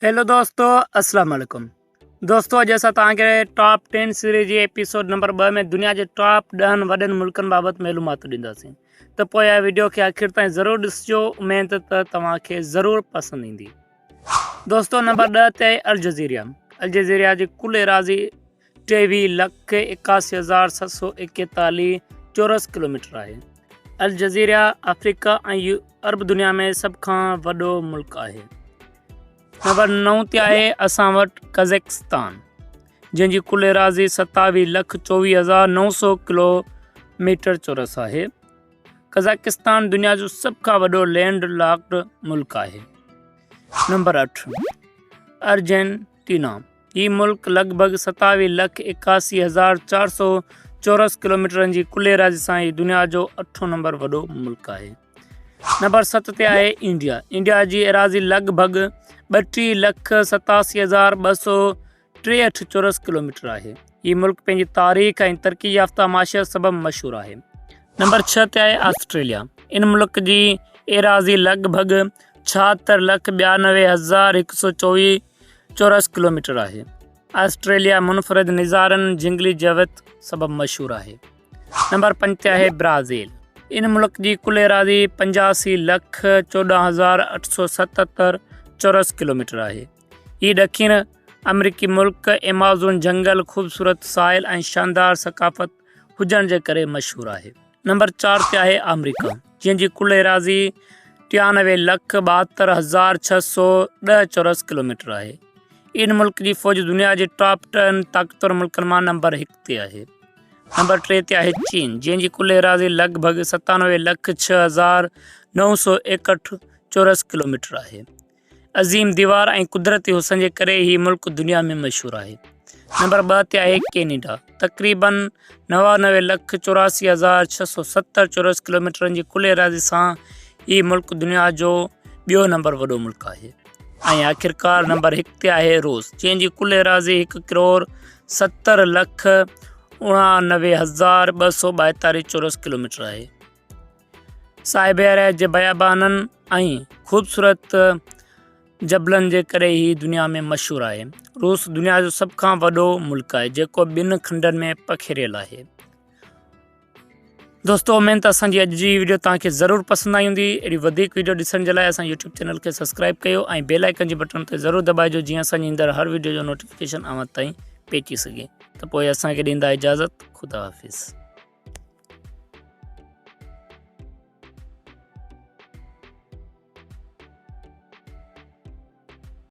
Hello دوستو السلام عليڪم دوستو اڄ اسان توهان کي ٽاپ 10 سيريز جي ايپيسوڊ نمبر 2 ۾ دنيا جي ٽاپ 10 وڏن ملڪن بابت معلومات ڏينداسين ته پوء اها ويڊيو کي آخر تائين ضرور ڏسجو اميد ته توهان کي ضرور پسند ايندي دوستو نمبر 10 تي الجزيريا الجزيريا جي ڪل ايراضي 23 لک 81741 چورس ڪلوميٽر آهي الجزيريا آفريڪا ۽ عرب دنيا ۾ سڀ کان وڏو ملڪ آهي نمبر 9 تي آهي اسان وٽ قزاقستان جنهن جي ڪل ايراضي 27 لک 24900 ڪلو ميٽر چورس آهي. قزاقستان دنيا جو سڀ کان وڏو لينڊ لاڪڊ ملڪ آهي. نمبر 8 ارجنٽينا هي ملڪ لڳ ڀڳ 27 لک 81400 چورس ڪلوميٽرن جي ڪل ايراضي سان هي دنيا جو اٺون نمبر وڏو ملڪ آهي. نمبر 7 تي آهي انڊيا انڊيا جي ايراضي لڳ ڀڳ 32 لک 87263 چورس ڪلوميٽر آهي. هي ملڪ پنهنجي تاريخ ۽ ترقي يافته معاشرت سبب مشهور آهي. نمبر 6 تي آهي آسٽريليا ان ملڪ جي ايراضي لڳ ڀڳ 76 لک 92124 چورس ڪلوميٽر آهي. آسٽريليا منفرد نظارن، جهنگلي جيوت سبب مشهور آهي. نمبر 5 تي آهي برازيل. ان ملڪ جي ڪل ايراضي 85 لک 14877 چورس ڪلوميٽر آهي. هي ڏکڻ آمريڪي ملڪ ايمازون جهنگل، خوبصورت ساحل ۽ شاندار ثقافت هجڻ جي ڪري مشهور آهي. نمبر 4 تي آهي آمريڪا جنهن جي ڪل ايراضي 93 لک 72610 چورس ڪلوميٽر آهي. ان ملڪ جي فوج دنيا جي ٽاپ 10 طاقتور ملڪن مان نمبر 1 تي آهي. نمبر 3 تي آهي چين جنهن جي ڪل ايراضي لڳ ڀڳ 97 لک 6961 چورس ڪلوميٽر آهي. عظيم ديوار ۽ قدرتي حسن جي ڪري هي ملڪ دنيا ۾ مشهور آهي. نمبر 2 تي آهي ڪينيڊا تقريبن 99 لک 84670 چورس ڪلوميٽرن جي ڪل ايراضي سان هي ملڪ دنيا جو ٻيو نمبر وڏو ملڪ آهي ۽ آخرڪار نمبر 1 تي آهي روس جنهن جي ڪل ايراضي 1 ڪروڙ 70 لک 99242 چورس ڪلوميٽر آهي. سائبيريا جي بيابانن ۽ خوبصورت جبلن جي ڪري هي دنيا ۾ مشهور آهي. روس دنيا جو سڀ کان وڏو ملڪ آهي جيڪو ٻن کنڊن ۾ پکيڙيل آهي. دوستو اميد ته اسان جي اڄ جي ويڊيو توهان کي ضرور پسند آئي هوندي. اهڙي وڌيڪ ويڊيو ڏسڻ جي لاء اسان يوٽيوب چينل کي سبسڪرائب ڪيو ۽ بيل آئيڪن جي بٽڻ تي ضرور دٻائجو جيئن اسان جي ايندڙ هر ويڊيو جو نوٽيفڪيشن اوهان تائين پهچي سگهي. ته پوء اسان کي ڏيندا اجازت. خدا حافظ.